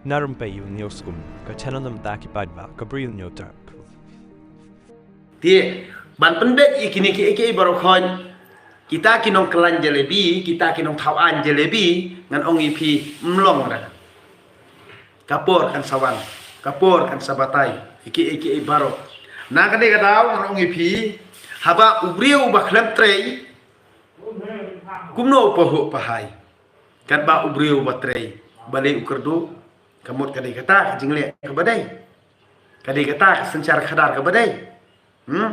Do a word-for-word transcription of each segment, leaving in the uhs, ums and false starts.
Narum pei u nioskum ka channel nam ta ki paidbah ka briew nyotar. Te ban pynbeit ïa kine ki eke baroh khon, kita ki nongkyllaiñ jalebi, kita ki nongthaw aiñ jalebi, ngan ong ïa phi, mlong ra. Ka por kan sa wan, ka por kan sa batai ïa ki eke baroh. Na kane ka daw ngan ong ïa phi, haba u briew ba khlem trei, kumno u pahuh pahai? Katba u briew ba trei, balei u kyrduh? Ka mut ka dei kata ka jingleh kaba dei. Ka dei kata ka synshar khadar kaba dei. Hmm?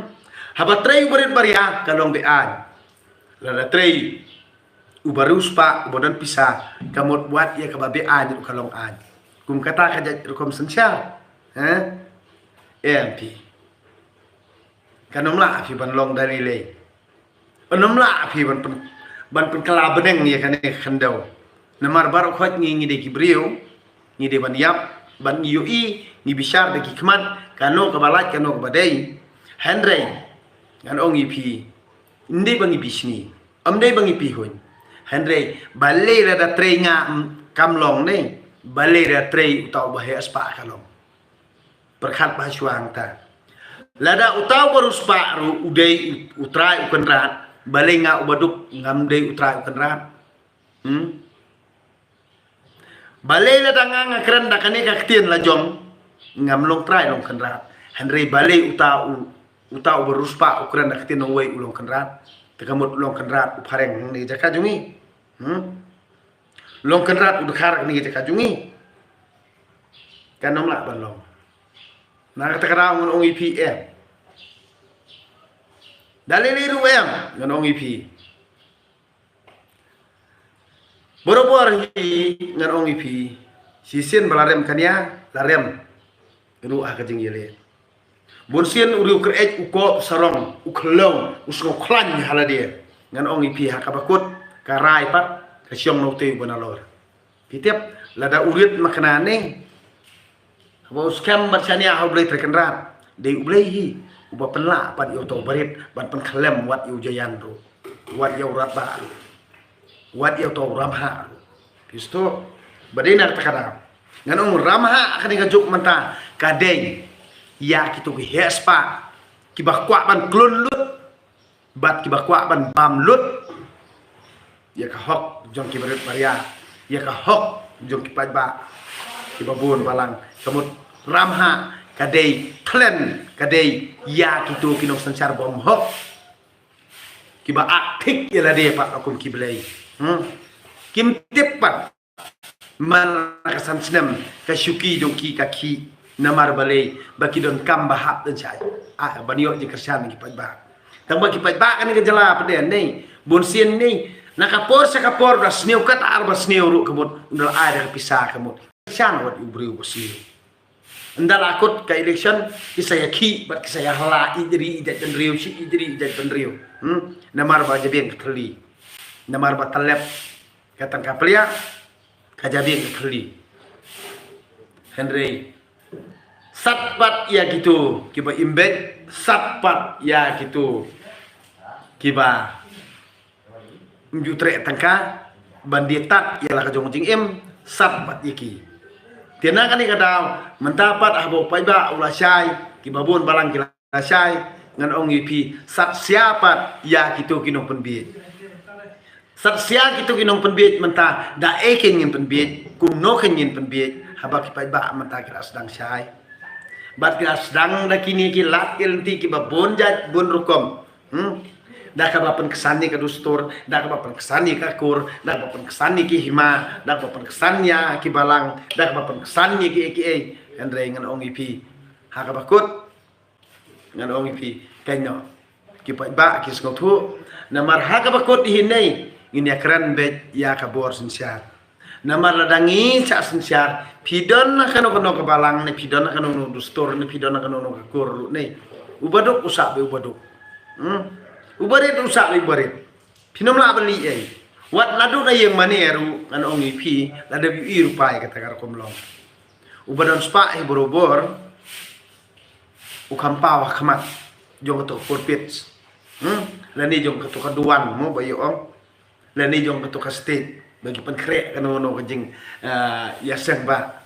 Haba trei u barit baria ka long be-aiñ. Lada trei u bariewspah uba don pisa, ka mut wat ïa kaba be-aiñ ruh ka long aiñ. Kum kata ka jait rukom synshar. Eh? Em phi. Kan ym lah phi ban long da lei lei. Kan ym lah phi ban pyn, ban pynkylla bneng ïa kane ka khyndew. Namar baroh khoit ngi ngi dei ki briew, ngi dei ban ïap, ban ngi ïohi, ngi bishar da ki khmat, kano kaba lait, kano kaba dei. Hynrei ngan ong ïa phi, ym dei ba ngi bishni, ym dei ba ngi pihuiñ. Hynrei balei lada trei nga, mm, kam long ne, balei lada trei uta uba heh spah ka long. Pyrkhat bha shuwa hangta. Lada uta u bariewspah ruh u dei u, u trai u kynrad, balei nga uba duk ngam dei u trai u kynrad? Hmm? Balei lada nga nga kren da kane ka ktien la jong, ngam long trai long kynrad? Hynrei balei uta u, uta u bariewspah u kren da ktien nongwei u long kynrad? Te ka mut u long kynrad u phareng hangne jaka jong ngi. Hmm? Long kynrad u dkhar hangne jaka jong ngi. Kan ym lah ban long. Na kata ka daw ngan ong ïa phi em. Da lei lei ruh em, ngan ong ïa phi. Barabor hi ngan ong ïa phi. Shisien ba la rem kane, la rem ruh ha ka jingïaleh. Bunsien u riew kyreit u kop sarong, u khlong, u sngewkhlaiñ ha lade. Ngan ong ïa phi ha kaba kut, ka rai pat ka shong na utei uba nalor. Phi tip, lada u rit makna ne, haba u skhem bad shaniah ha U Blei Trai Kynrad, dei U Blei hi uba pynlah pat ïa uta u barit ban pynkhlem wat ïa u Jaïan ruh, wat ïa u Radbah ruh, wat ïa uta u Ramhah ruh. Phi sngewthuh? Ba dei na kata ka daw ngan ong Ramhah kane ka juk mynta ka dei ïa kito ki heh spah kiba kwah ban klun lut bad kiba kwah ban bam lut ïa ka hok jong ki barit baria, ïa ka hok jong ki paidbah kiba bun balang. Ka mut Ramhah ka dei khlem, ka dei ïa kito ki nongsynshar bymhok kiba act thik ïa lade pat kum ki blei. Hmm? Kim tip pat man la ka san snem ka shuki jong ki ka khih. Namar balei? Ba ki donkam ba hap don shai, ah, ban ïoh jingkyrshan ki paidbah. Tang ba ki paidbah kane ka jylla pat de ne, bunsien ne, na ka por sha ka por, da sniew kat ar ba sniew ruh ka mut, ynda la ai da ka pisa ka mut. Kyrshan wat u briew ba sniew. Ynda la kut ka election, ki sa ïa khih bad ki sa ïa hla ïa ri ïa jait bynriew, shi ïa ri ïa jait bynriew. Hmm? Namar ba jabieng ka thylli. Namar ba tyllep ka tang ka pliah, ka jabieng ka thylli. Hynrei sat pat ïa kito kiba im beit, sat pat ïa kito kiba ym ju treh tyngka ban die tad ïa la ka jong jingim, sat pat ïa ki. Te na kane ka daw mynta pat haba u paidbah u la shai, kiba bun balang ki la shai, ngan ong ïa phi, sat sia pat ïa kito ki nongpynbiej. Sat sia kito ki nongpynbiej mynta, da ei kein ngin pynbiej, kumno kein ngin pynbiej, haba ki paidbah mynta ki la sdang shai. Bad ki la sdang da kine ki lad ki lynti kiba bun jait bun rukom. Hmm? Da kaba pynksan ïa ka dustur, da kaba pynksan ïa ka kur, da kaba pynksan ïa ki hima, da kaba pynksan ïa ki balang, da kaba pynksan ïa ki ei ki ei. Hynrei ngan ong ïa phi, ha kaba kut, ngan ong ïa phi, kein noh. Ki paidbah ki sngewthuh. Namar ha kaba kut hi ne, ngin ïa kren beit ïa ka bor synshar. Namar lada ngi shah synshar, phi don na kano kano ka balang ne, phi don na kano kano dustur ne, phi don na kano kano ka kur ruh ne, u baduk u sah beit u baduk. Hmm? U barit u sah beit u barit. Phin ym lah ban leh ei. Wat naduh na ïing mane ruh ngan ong ïa phi, lada phi ïohi ruh pat kata ka rukom long. Uba don spah hi barabor u kham paw ha khmat jong kato ka pulpit. Hmm? Lane jong kato ka duwan mo ba ïoh ong. Lane jong kato ka stage ba ki pynkhreh kano kano ka jing, ah, ïaseng ba.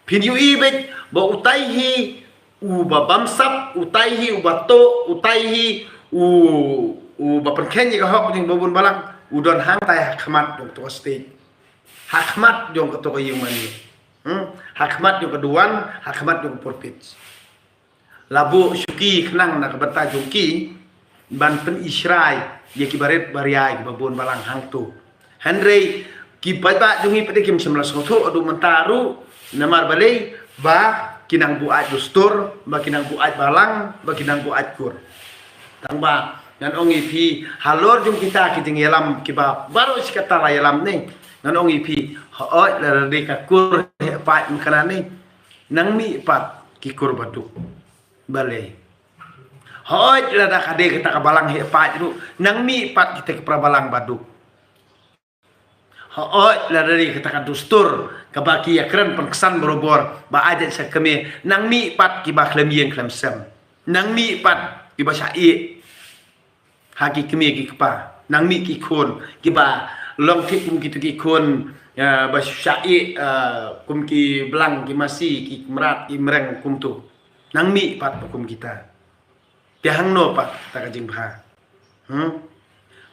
Phin ïohi beit ba utai hi uba bamsap, utai hi uba tuh, utai hi u uba pynkheiñ ïa ka hok jong kiba bun balang, u don hangtai ha khmat jong kato ka stage, ha khmat jong kato ka ïing mane, hmm? Ha khmat jong ka duwan, ha khmat jong ka pulpit. La buh shuki khnang na ka bynta jong ki ban pynishrai ïa ki barit baria kiba bun balang hangto. Hynrei ki paidbah jong ngi pat kim shym la sngewthuh haduh mynta ruh, namar balei? Ba ki nang buaid dustur, ba ki nang buaid balang, ba ki nang buaid kur. Tang ba ngan ong ïa phi, halor jong kita ki jingïalam kiba baroh shi katta la ïalam ne, ngan ong ïa phi, hooid lada dei ka kur heh paid mynkhana ne, nang mih pat ki kur ba duk. Balei? Hooid lada ka dei kata ka balang heh paid ruh, nang mih pat kita ki para balang ba duk. Hooid lada dei kata ka dustur kaba ki ïakren pynksan barobor ba ai jait sha ka kmie, nang mih pat kiba khlem ïing khlem sem. Nang mih pat kiba shah ïeh ha ki kmie ki kpa. Nang mih ki khun kiba long thik kum kito ki khun, eh, ba shah ïeh, eh, kum ki blang, ki masi, ki mrad, ki mreng kumto. Nang mih pat ba kum kita. Te hangno pat kata ka jingbha? Hmm?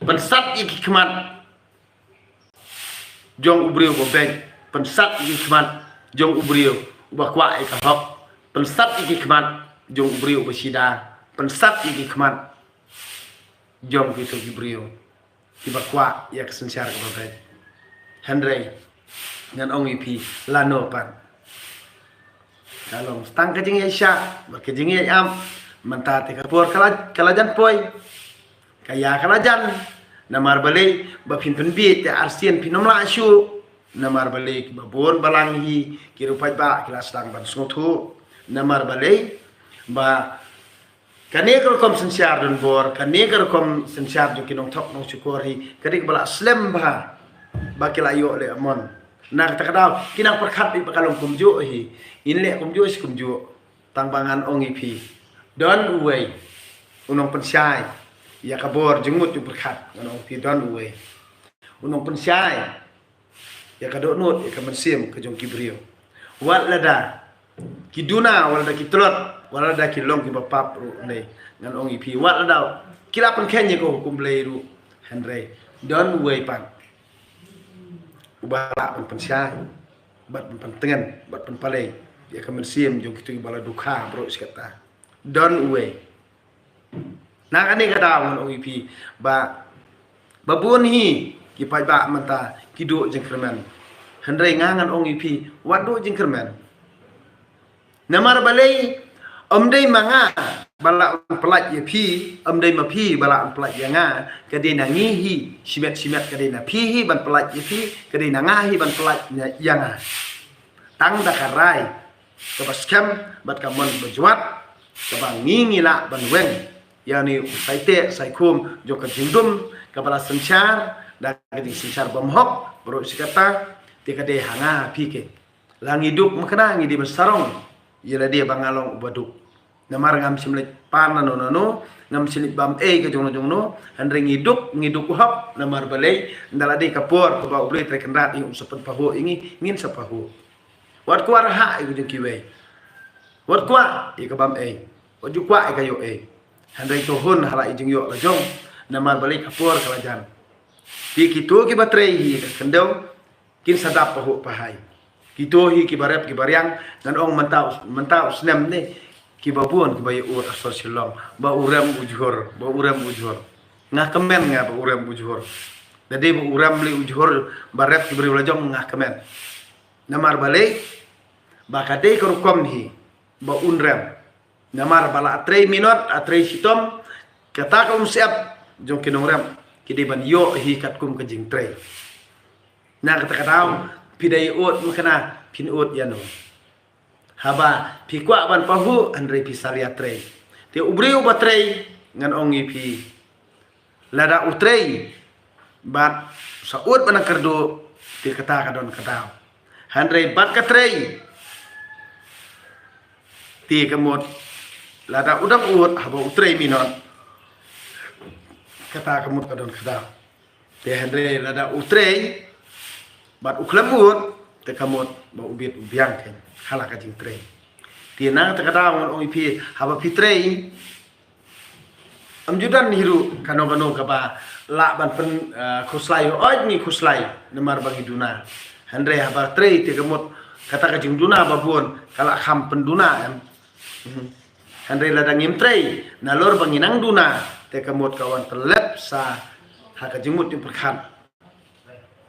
Pynsat ïa ki khmat jong u briew ba beit, pynsat ïa ki khmat jong u briew uba kwah ïa ka hok, pynsat ïa ki khmat jong u briew uba shida, pynsat ïa ki khmat jong kito ki briew kiba kwah ïa ka synshar kaba beit. Hynrei ngan ong ïa phi, lano pat? Ka long tang ka jingïaishah bad ka jingïaishah. Mynta te ka por ka la, ka la jan poi. Ka ïa ka la jan. Namar balei? Ba phin pynbiej te arsien phin ym lah shuh. Namar balei? Kiba bun balang hi ki ruh paidbah ki la sdang ban sngewthuh. Namar balei? Ba kane ka rukom synshar donbor, kane ka rukom synshar jong ki nongthok nongshukor hi ka dei kaba la slem bha ba ki la ïoh leh mon. Na kata ka daw ki nang pyrkhat beit ba ka long kumjuh hi, in leh kumjuh shi kumjuh. Tang ba ngan ong ïa phi, don uwei u nongpynshai ïa ka bor jingmut jingpyrkhat. Ngan ong ïa phi, don uwei u nongpynshai ïa ka dohnud, ïa ka mynsiem ka jong ki briew. Wat lada ki duna, wat lada ki tlot, wat lada ki long kiba pap ruh ne, ngan ong ïa phi, wat lada ki la pynkheiñ ïa ka hukum Blei ruh, hynrei don uwei pat uba lah ban pynshai bad ban pyntngen bad pynpalei ïa ka mynsiem jong kito kiba la dukha baroh shi katta. Don uwei. Na kane ka daw ngan ong ïa phi ba, ba bun hi ki paidbah mynta ki duh jingkyrmen. Hynrei nga ngan ong ïa phi, wat duh jingkyrmen. Namar balei? Ym dei ma nga ba lah ban pyllait ïa phi, ym dei ma phi ba lah ban pyllait ïa nga. Ka dei na ngi hi shimet shimet, ka dei na phi hi ban pyllait ïa phi, ka dei na nga hi ban pyllait ïa nga. Tang da ka rai kaba skhem bad ka mon kaba jwat kaba ngi ngi lah ban weng ïa une u saiteh saikhum jong ka jingdum kaba la synshar da ka jingsynshar bymhok baroh shi katta. Te ka dei ha nga ha phi keiñ. La ngi duk mynkhana ngi dei ban sarong ïa lade ba nga long uba duk. Namar ngam shym leit pan nano nano, ngam shym leit bam ei ka jongno jongno. Hynrei ngi duk, ngi duk hok. Namar balei? Ynda la dei ka por kaba U Blei Trai Kynrad ïa u sa pynpahuh ïa ngi, ngin sa pahuh. Wat kwah rhah ïa ka jong kiwei. Wat kwah ïa ka bam ei. Wat ju kwah ïa ka ïoh ei. Hynrei to hun ha la i jingïoh la jong. Namar balei? Ka por ka la jan. Te kito kiba trei hi ka khyndew kin sa dap pahuh pahai. Kito hi kiba rep kiba riang, ngan ong mynta u, mynta u snem ne, kiba bun kiba ïa ud ha sor Shillong ba u rem u jhur, ba u rem u jhur. Nga kmen nga ba u rem u jhur. Da dei ba u rem lei u jhur ba rep ki briew la jong, nga kmen. Namar balei? Ba ka dei ka rukom hi ba un rem. Namar ba la trei minot, a trei shitom, kata ka umsyep jong ki nongrep ki dei ban ïoh hi katkum ka jingtrei. Na kata ka daw, phi dei ud mynkhana, phin ud ïano? Haba phi kwah ban pahuh, hynrei phi salia trei. Te u briew uba trei, ngan ong ïa phi, lada u trei bad sa ud ban nang kyrduh, te kata ka don ka daw. Hynrei bad ka trei, te ka mut, lada u dang ud haba u trei minot, kata ka mut ka don ka daw. Te hynrei lada u trei bad u khlem ud, te ka mut ba u bit u biang kein ha la ka jingtrei. Te na kata ka daw ngan ong ïa phi, haba phi trei, ym ju don hi ruh kano kano kaba lah ban pyn, eh, khuslai, hooid ngi khuslai namar ba ngi duna. Hynrei haba trei te ka mut kata ka jingduna ba bun ka la kham pynduna em. Mhm. Hynrei lada ngim trei, nalor ba ngi nang duna, te ka mut ka wan tyllep sa ha ka jingmut jingpyrkhat.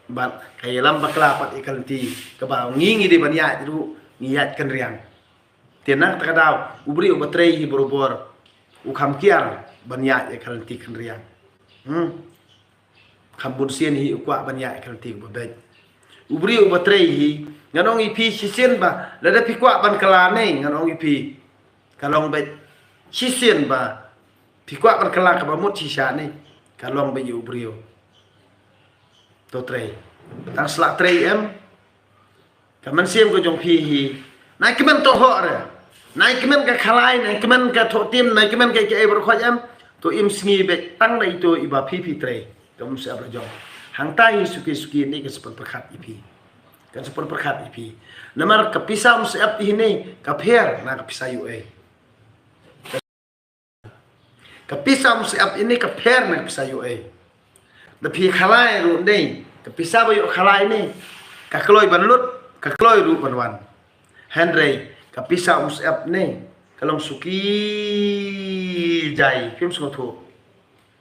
Bad ka ïalam bakla pat ïa ka lynti kaba ngi ngi dei ban ïaid ruh ngi ïaid kynriang. Te na kata ka daw u briew uba trei hi barabor u kham kiar ban ïaid ïa ka lynti kynriang. Hmm. Kham bun sien hi u kwah ban ïaid ïa ka lynti kaba beit. U briew uba trei hi, ngan ong ïa phi shisien ba lada phi kwah ban kylla ne, ngan ong ïa phi ka long beit. Shisien ba phi kwah ban kylla kaba mut shisha ne, ka long beit ïa u briew. To trei. Tang sla trei em. Ka mynsiem ka jong phi hi, nai kmen to hok re, nai kmen ka khalai, nai kmen ka thoh tim, nai kmen ka kiei baroh khoit em. To im sngi beit tang da ito iba phi phi trei. Ka um sep la jong. Hangta hi suki suki ne ka sa pyrkhat ïa phi. Ka sa pyrkhat ïa phi. Namar ka pisa um sep hi ne ka pher na ka pisa ïoh ei. Ka pisa um sep ine ka pher na ka pisa ïoh ei. Da phi khalai ruh ne, ka pisa ba ïoh khalai ne, ka kloi ban lut, ka kloi ruh ban wan. Hynrei ka pisa um sep ne ka long suki jai, phim sngewthuh.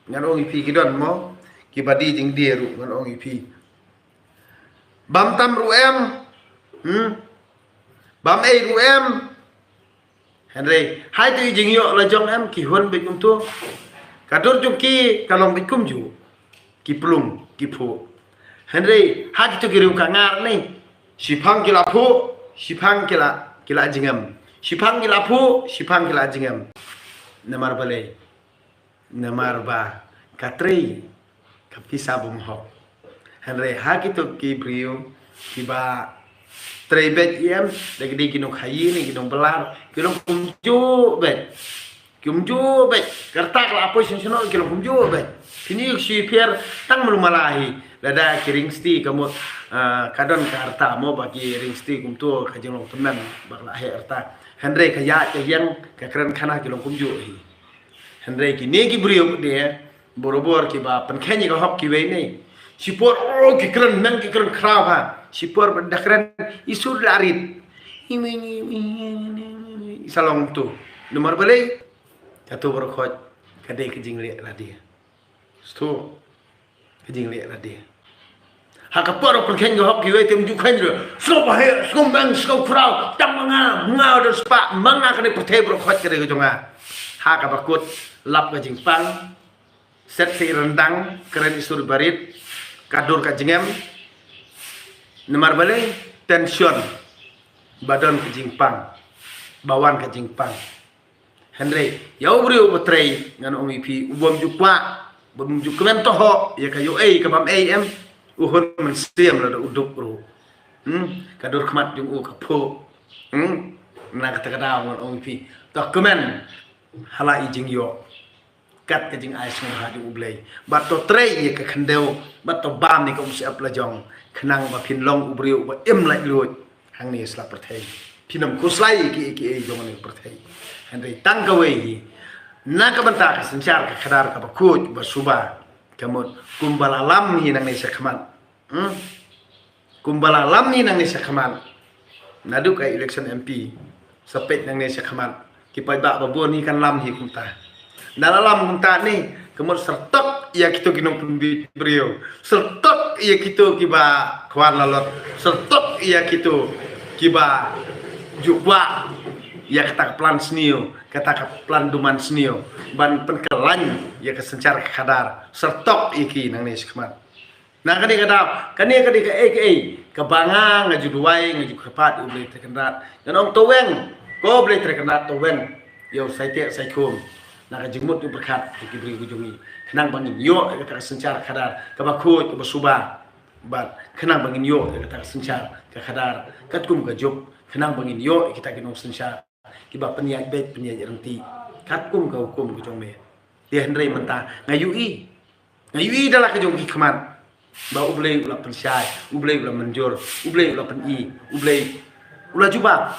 Ngan ong ïa phi ki don mo, kiba die jingdie ruh ngan ong ïa phi. Bam tam ruh em. Hmm. Bam ei ruh em. Hynrei ha ito i jingïoh la jong em, ki hun beit kumto. Ka dur jong ki ka long beit kumjuh. Ki plung ki phuh. Hynrei ha kito ki riew ka ngar ne, shiphang ki la phuh, shiphang ki la, ki la jingem. Shiphang ki la phuh, shiphang ki la jingem. Namar balei? Namar ba ka trei ka pisa bym hok. Hynrei ha kito ki briew kiba trei beit em, da ki dei ki nongkhaïi ne ki nongbylla, ki long kumjuh beit. Kumjuh beit. Ka rta ka la poi sngewsynei ki long kumjuh beit. Phin ïohi shu pher tang malu mala hi. Lada ki ring sti ka mut, ah, ka don ka rta mo ba ki ring sti kumto ka jinglong tymmen ba ka la heh rta. Hynrei ka ïaid ka ïeng ka kren khana ki long kumjuh hi. Hynrei kine ki briew de barabor kiba pynkheiñ ïa ka hok kiwei ne. Shipor, oh, ki kren meng ki kren khraw ha. Shipor ba da kren i sur la rit. I sa long to. Namar balei? Kato baroh khoit ka dei ka jingleh lade. Sto. Ka jingleh lade. Ha ka por pynkheiñ ka hok kiwei te ym ju kheiñ ruh. Sngewbha heh, sngewmeng, sngewkhraw, tang ma nga, ma nga u don spah, ma nga kane pyrthei baroh khoit ka dei ka jong nga. Ha kaba kut lap ka jingpang, set sa i ryndang, kren i sur barit, ka dur ka jingem. Namar balei? Tension. Ba don ka jingpang, ba wan ka jingpang. Hynrei ïa u briew uba trei ngan ong ïa phi, u bym ju kwah, bym ju kmen to hok ïa ka ïoh ei ka bam ei em, u hun mynsiem lada u duk ruh. Hmm, ka dur khmat jong u ka phuh. Hmm, na kata ka daw ngan ong ïa phi, to kmen ha la i jingïoh kat ka jingai sngewbha jong U Blei. Bad to trei ïa ka khyndew, bad to bam ïa ka um sep la jong, khnang ba phin long u briew uba im laitluid hangne sla pyrthei. Phin ym khuslai ïa kiei kiei jong kane ka pyrthei. Hynrei tang kawei hi, na ka bynta ka synshar ka khadar kaba khuid ba suba, ka mut kumba la lam hi nangne shakhmat. Hmm? Kumba la lam hi nangne shakhmat. Naduh ka election M P sa peit nangne shakhmat, ki paidbah ba bun hi kan lam hi kumta. Nda la lam kumta ne, ka mut syrtok ïa kito ki nongpynbeit briew, syrtok ïa kito kiba khwan lalot, syrtok ïa kito kiba ju kwah ïa kata ka plan sniew, kata ka plan duman sniew ban pynkyllain ïa ka synshar ka khadar, syrtok ïa ki nangne shakhmat. Na kane ka daw, kane ka dei kaei kaei kaba nga nga ju duwai, nga ju kyrpad ïa U Blei Trai Kynrad. Ngan ong to weng, ko Blei Trai Kynrad, to weng ïa u Saiteh Saikhum na ka jingmut jingpyrkhat jong ki briew ki jong ngi, khnang ba ngin ïoh ïa kata ka synshar khadar kaba khuid kaba suba. Bad khnang ba ngin ïoh ïa kata ka synshar ka khadar katkum ka juk, khnang ba ngin ïoh ïa kita ki nongsynshar kiba pynïaid beit pynïaid ryntih katkum ka hukum ka jong me. Te hynrei mynta nga ïohi, nga ïohi da la ka jong ki khmat, Ba U Blei u la pynshai, U Blei u la mynjur, U Blei u la pyni, U Blei u la jubab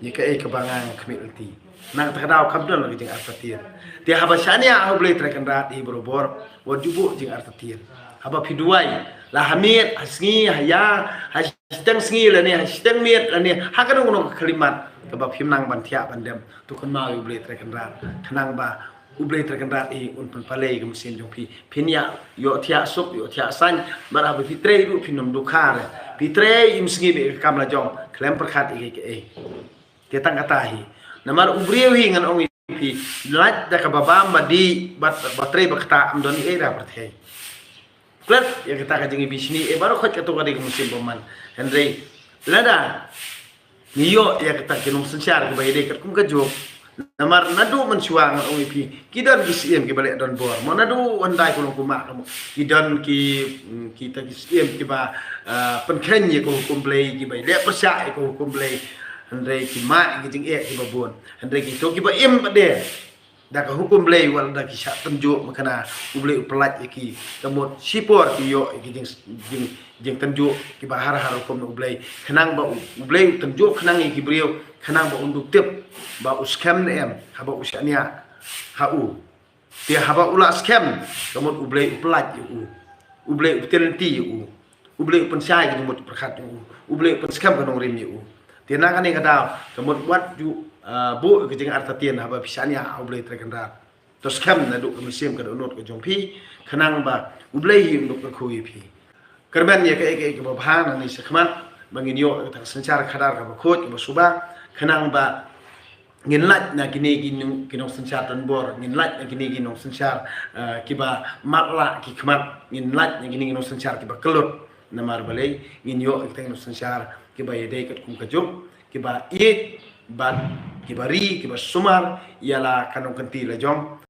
ïa kaei kaba nga nga khmih lynti. Na kata ka daw kam don la ka jingartatien. Te haba shaniah ha U Blei Trai Kynrad hi barabor, wat ju buh jingartatien. Haba phi duwai, la ha miet, ha sngi, ha ïa, ha shiteng sngi lane ha shiteng miet lane ha kano kano ka khyllipmat kaba phim nang ban thiah ban dem, to kynmaw ïa U Blei Trai Kynrad, khnang ba U Blei Trai Kynrad hi un pynpalei ka mynsiem jong phi. Phin ïa ïohthiah suk, ïohthiah saiñ, bad haba phi trei ruh phin ym dukha re. Phi trei im sngi bad ka kam la jong, khlem pyrkhat ïa kiei kiei. Te tang kata hi. Namar u briew hi ngan ong ïa phi, lait da kaba bam ba dih, bad ba trei ba ktah, ym don ei ei ha pyrthei. Klet ïa kata ka jingbishni, eh, baroh khoit kato ka dei ka mynsiem bymman. Hynrei lada ngi ïoh ïa kata ki nongsynshar kiba ïadei katkum ka juk. Namar naduh mynshuwa ngan ong ïa phi, ki don ki syiem kiba leh donbor. Mo naduh hyndai ka long kumba ka mo. Ki don ki, mm, kita ki syiem kiba, ah, pynkheiñ ïa ka hukum Blei, kiba leh pyrshah ïa ka hukum Blei. Hynrei ki mad ïa ki jingeh kiba bun. Hynrei kito kiba im pat de da ka hukum Blei, wat la da ki shah tynjuh makna, U Blei u pyllait ïa ki. Ka mut shipor ki ïoh ïa ki jing, jing, jingtynjuh kiba har har hukum na U Blei. Khnang ba U, U Blei u tynjuh khnang ïa ki briew, khnang ba un dup tip ba u skhem ne em haba u shaniah ha u. Te haba u la skhem, ka mut U Blei u pyllait ïa u. U Blei u pyntieng lynti ïa u. U Blei u pynshai ka jingmut pyrkhat ïa u. U Blei u pynskhem ka nongrim ïa u. Te na kane ka daw, ka mut wat ju, ah, buh ka jingartatien haba phi shaniah ha U Blei Trai Kynrad. To skhem naduh ka mynsiem ka dohnud ka jong phi, khnang ba U Blei hi un dup kyrkhu ïa phi. Kyrmen ïa kaei kaei kaba bha nangne shakhmat, ba ngin ïoh ïa kata ka synshar khadar kaba khuid kaba suba, khnang ba ngin lait na kine ki nong, ki nongsynshar donbor, ngin lait na kine ki nongsynshar, eh, kiba matlah ki khmat, ngin lait na kine ki nongsynshar kiba kyllut. Namar balei, ngin ïoh ïa kita ki nongsynshar kiba ïadei katkum ka juk, kiba ïeit bad kiba ri, kiba sumar ïa la ka nongkynti la jong.